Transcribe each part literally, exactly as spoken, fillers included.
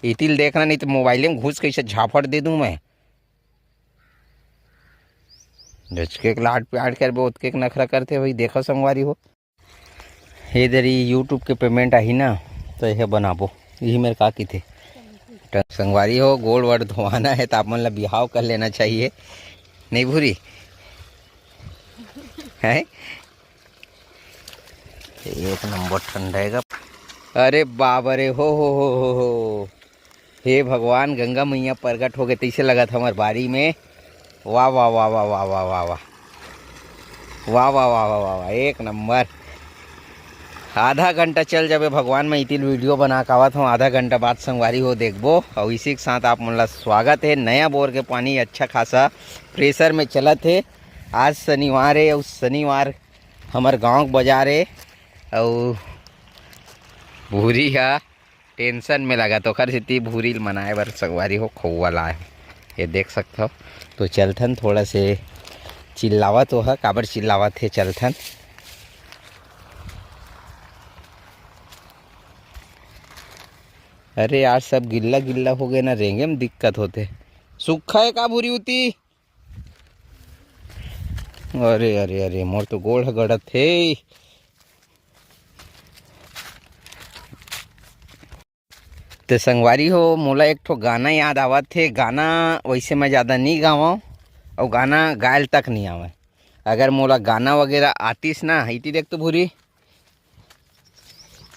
इतिल देखना, नहीं तो मोबाइले में घुस के इसे झापड़ दे दूं मैं। जचके के लाड प्यार करबे, ओतके के नखरा करथे भाई। देखो संगवारी हो, ये दरी YouTube के payment आही ना, तो यह बनाबो। यही मेरे का किथे। संगवारी हो, गोड़ वड़ धोवाना है, तो आप मन ला बिहाव कर लेना चाहिए, नहीं भूरी? है, एक नंबर ठंडा है गा। अरे बाबा रे, हो, हो, हो, हो, हो। हे भगवान, गंगा मैया प्रगट हो गए, तैसे लगत हमर बारी में। वाह, वाह, वाह, वाह, वाह, वाह, वाह, वाह। वाह, वाह, वाह, वाह, वाह, वाह, एक नंबर। आधा घंटा चल जाबे भगवान, मैं इतिल video बना के आवत हूँ, आधा घंटा बाद संगवारी हो देखबो। और इसी के साथ आप मन ला स्वागत है। नया बोर के पानी अच्छा खासा pressure में चलत है। आज शनिवार है, उस शनिवार हमर गांव के बाजार है, और भूरी हा tension में लगा, तो ओखर सेती भूरी ल मनाए बर संगवारी हो खोवा लाए हो। ये देख सकत हो। तो चलथन, थोड़ा से चिल्लावत हो हा, काबर चिल्लावत हे, चलथन। अरे यार, सब गिल्ला गिल्ला हो गए ना, रेंगे में दिक्कत होथे। सूखा है का भूरी उती? अरे, अरे, अरे, मोर तो गोड़ ह गड़त हे। ते संगवारी हो, मोला एक ठो गाना याद आवत हे। गाना वैसे मैं ज़्यादा नहीं गावंव, अउ गाना गायल तक नहीं आवय। अगर मोला गाना वगैरह आतिस ना, इति देख तो भूरी,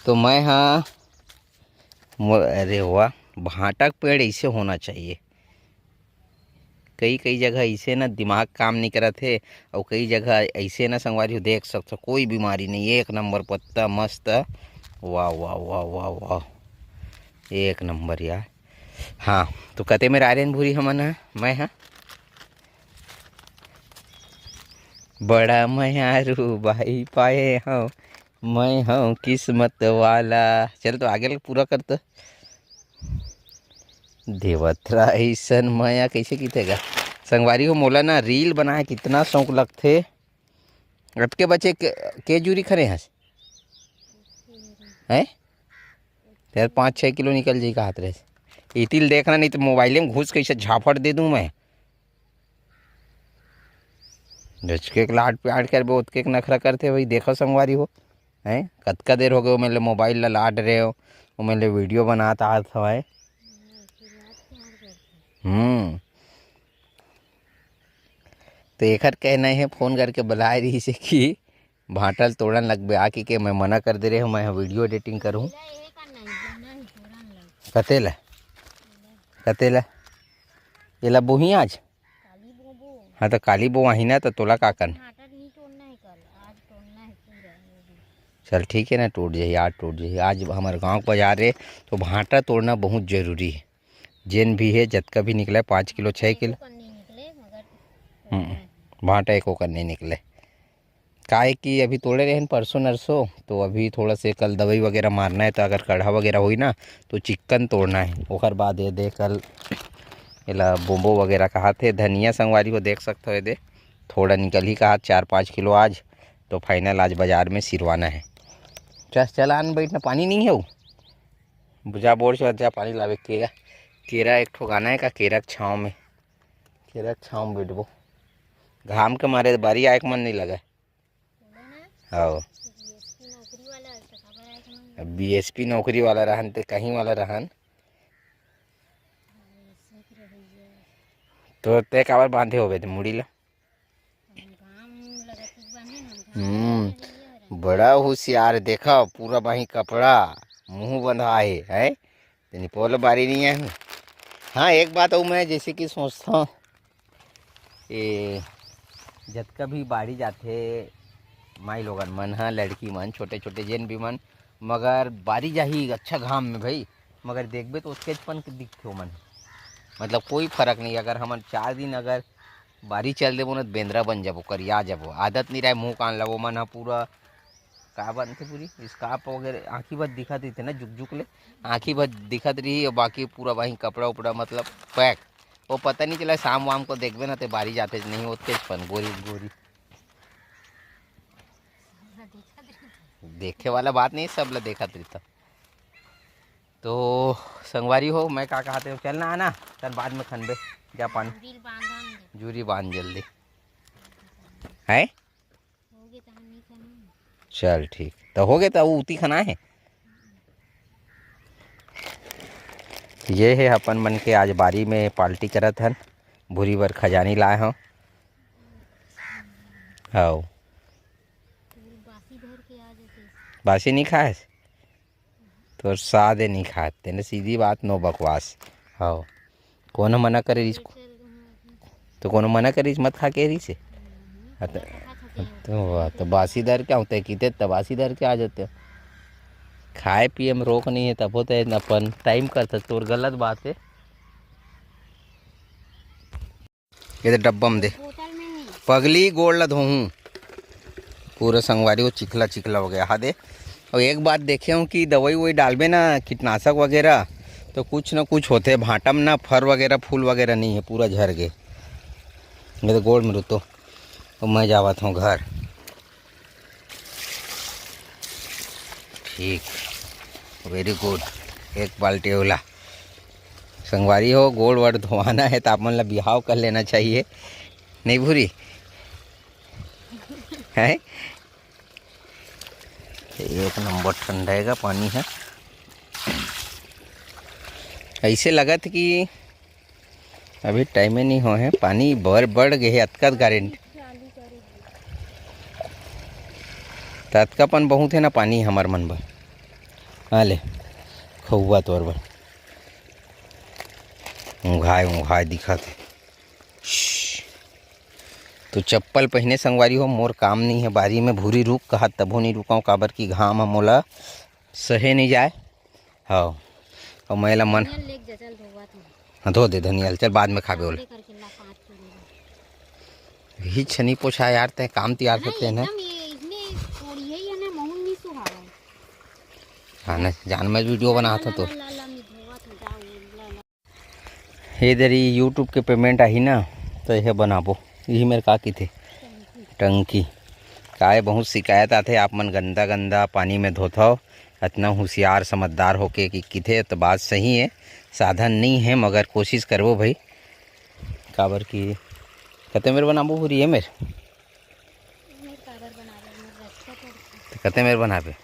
तो मैं हा मो-, अरे वाह, भांटा के पेड़ ऐसे होना चाहिए। कई, कई जगह ऐसे ना दिमाग काम नहीं करत हे, अउ कई जगह ऐसे ना संगवारी हो, देख सकथो, कोई बीमारी नहीं, एक नंबर पत्ता मस्त। वाह, वाह, वाह, वाह, वाह, एक नंबर यार। हाँ, तो कते में रायरन भूरी हमन ह, मैं ह बड़ा मयारू बाई पाए हव, मैं हव किस्मत वाला। चल तो आगे ल पूरा कर तो। देवत रहा अइसन मया कइसे किथे गा? संगवारी हो, मोला ना reel बनाए कितना शौक लगथे। अतके बचे के, के जूरी खरे हस? हैं? तेरे पाँच छः किलो निकल जाई कहत रहे। इतिल देखना, नहीं तो मोबाइले में घुस के इसे झापड़ दे दूं मैं। जचके के लाड प्यार करबे, ओतके के नखरा करथे भाई। देखो संगवारी हो, हैं, कतका देर हो गए, ओमें ले मोबाइल ला लाड रहे हो, ओमें ले video बनात आत हवय। हम्म, तो एखर कहना है, फोन करके बुलाए रही से कि भांटा ल तोड़न लगबे आके, के मैं मना कर दे रहे हूँ, मैं ह video editing करूँ। कते ला? कते ला? एला बोही आज? हाँ, तो काली बोआही ना, तो तोला का करना? चल ठीक है ना, टूट जाही, आज टूट जाही। आज हमर गांव के बाजार रे, तो भांटा तोड़ना बहुत जरूरी है। जेन भी है, जतका भी निकले, पाँच किलो, छः किलो। हम्म, भांटा एको कन नहीं निकले। काहे कि अभी तोड़े रहेन परसों नरसों, तो अभी थोड़ा से कल दवाई वगैरह मारना है, तो अगर कढ़ा वगैरह होई ना, तो चिक्कन तोड़ना है। ओकर बाद ये दे, कल एला बोंबो वगैरह कहात हे। धनिया संगवारी हो, देख सकत हो, ये दे, थोड़ा निकल ही कहा, चार पाँच किलो आज। तो final आज बाजार में सिरवाना है। चल, चल आन बैठ ना, पानी नहीं है वो। जा बोर से जा पानी लावे। केरा, केरा एक ठो गाना है का, केरा के छाँव में, केरा के छाँव में बैठबो। घाम के मारे बारी आए के मन नहीं लगे। हाँ, अब बीएसपी नौकरी वाला रहन ते कहीं वाला रहन। तो ते काबर बांधे होबे ते मुड़ी ला? हम्म, बड़ा होशियार, देखा, पूरा बाही कपड़ा, मुंह बंधा है, है? तेनी पोल बारी नहीं है। हाँ, एक बात अउ मैं जैसे कि सोचता हूँ, ये जतका भी बाड़ी जाथे, माई लोगन मन ह, लड़की मन, छोटे छोटे जेन भी मन, मगर बारी जाही अच्छा घाम में भाई, मगर देखबे तो ओतकेच पन दिखथे ओमन। मतलब कोई फर्क नहीं। अगर हमन चार दिन अगर बारी चल देबो ना, तो बेंदरा बन जाबो, करिया जाबो। आदत नहीं रहे मुंह कान ला, ओमन ह पूरा का बनथे, पूरी scarf वगैरह आँखी भर दिखत रहिथे ना, जुक जुक ले आँखी भर दिखत रही, और बाकी पूरा वहीं कपड़ा उपड़ा मतलब pack। वो पता नहीं चला, शाम वाम को देखबे ना, ते बारी जाथे नहीं, ओतकेच पन गोरी गोरी। देखे वाला बात नहीं, सब ला देखत रहिथे। तो संगवारी हो, मैं का कहत हंव, चल ना आना, चल बाद में खनबे, जा पानी। जूरी ल बांधन दे। जूरी बांध जल्दी। हैं? होगे तहां नी खनन। चल ठीक, तो होगे त उ उती खना हे। ये हे अपन मन के आज बारी में पार्टी करत हन, भूरी बर खजानी लाए हंव। हव। तू बासी धर के आ जाते। बासी नी खाएस? तोर सादे नी खात तेने, सीधी बात, नो बकवास। हव, कोनो मना करे रिस, तो कोनो मना करे रिस, मत खा के रिस। हम्म, हाँ, तो, तो, वाह, तो बासी दर के आते किते, तब बासी दर के आ जाते। खाए पिए में रोक नहीं है, तब होते अपन टाइम करते, तोर गलत बात है। ये दे डब्बा में दे। बोतल में नहीं। पगली, गोड़ ला धोहूं। पूरा संगवारी हो चिखला चिखला हो गया। हाँ दे। और एक बात देखे हूँ कि दवाई ववाई डालबे ना, कीटनाशक वगैरह, तो कुछ ना कुछ होते। भांटा में ना फर वगैरह, फूल वगैरह नहीं है, पूरा झर गए। ये तो गोड़ में रुतो, तो मैं जावत हूँ घर। ठीक, very good। एक बाल्टी ओला। संगवारी हो, गोड़ वड़ धोवाना है तो आप मन ला बिहाव कर लेना चाहिए, नहीं भूरी? हैं? एक नंबर ठंडा है पानी है। ऐसे लगत कि अभी टाइमे नहीं हो है, पानी बढ़, बढ़ गए है, अतका गारंटी। त अतका पन बहुत है ना पानी हमर मन बर। हाँ ले, खउआ तोर बर। ऊंघाय, ऊंघाय दिखत है। श्श। तो चप्पल पहने संगवारी हो, मोर काम नहीं है बारी में। भूरी रुक कहत तभो नहीं रुकाऊं, काबर कि घाम ह मोला सहे नहीं जाए। हाँ, और मैं ला मन धनिया लेके जा, चल धोवा तू। हाँ, धो दे धनिया ल, चल बाद में खाबे ओला। सादे करके ला पाँच किलो। ही छनी पोछा यार, तै काम तियार नहीं, होते हैं ना। एकदम ये इसने कोड़िए ही है ना, महूल नहीं सुहावा है। हाँ ना, जान मैं वीडियो बनात हूँ तो। ला, ला, ला, मैं धोवा तू, जाओ, ला, ला। ये दरी YouTube के पेमेंट आही ना, तो यह बनाबो। यही मेरे का किथे टंकी। काय बहुत शिकायत आथे, आप मन गंदा गंदा पानी में धोथव, इतना होशियार समझदार होके कि किथे, तो बात सही है। साधन नहीं है मगर कोशिश करबो भाई, काबर कि कते मेर बनाबो भूरी है मेर। तो कते मेर बनाबे?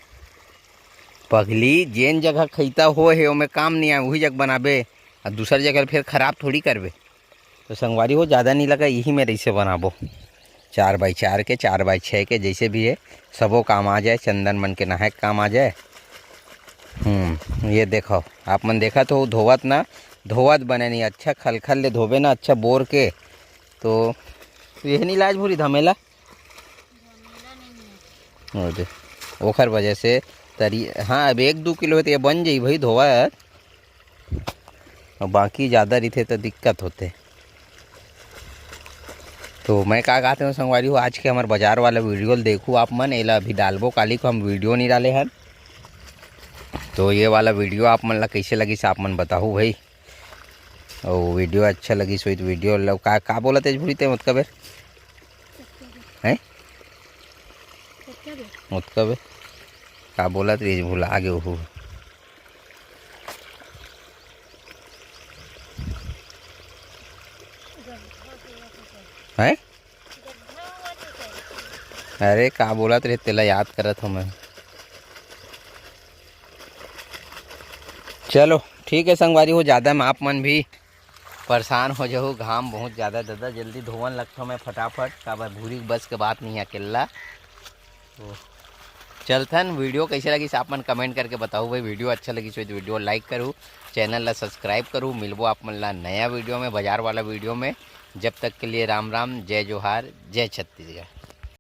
पगली, जेन जगह खैता हो हे, ओमे काम नहीं आए, वही जगह बनाबे, और दूसर जगह फिर खराब थोड़ी करबे। तो संगवारी हो, ज़्यादा नहीं लगा, यही मेर ऐसे बनाबो, चार बाई चार के, चार बाई छः के, जैसे भी है, सबो काम आ जाए, चंदन मन के नहाए के काम आ जाए। हम्म, ये देखो, आप मन देखा तो धोवत ना, धोवत बने नहीं, अच्छा खलखल ले धोबे ना, अच्छा बोर के, तो ये नहीं लाज भूरी धमेला। ओ दे, ओखर वजह से तरी, हाँ, अब एक दू किलो है तो ये बन जाई भाई धोवा यार, और बाकी ज़्यादा रहिथे तो दिक्कत होथे। तो मैं का कहते हूँ संगवारी हो, आज के हमारे बाजार वाला वीडियो ल देखू आप मन, एला अभी डालबो, काली को हम वीडियो नहीं डाले हन, तो ये वाला वीडियो आप मन ला कैसे लगिस आप मन बताहू भाई। अउ वीडियो अच्छा लगिस होही त वीडियो ल का, का बोलत हे भूरी ते ओतका बेर? हैं? ओतका बेर का बोलत रहिस, भुला गे ओहू। हैं? अरे का बोलत रहे तेला याद करत हूँ मैं। चलो ठीक है संगवारी हो, ज़्यादा में आप मन भी परेशान हो जाहू, घाम बहुत ज़्यादा दादा, जल्दी धोवन लगथो मैं फटाफट, काबर भूरी के बस के बात नहीं है अकेला। तो चलथन, वीडियो कैसे लगिस आप मन कमेंट करके बताहू भाई, वीडियो अच्छा लगिस होही तो वीडियो लाइक करू, चैनल ला सब्सक्राइब करू, मिलबो आप मन ला नया वीडियो में, बाजार वाला वीडियो में। जब तक के लिए राम राम, जय जोहार, जय छत्तीसगढ़।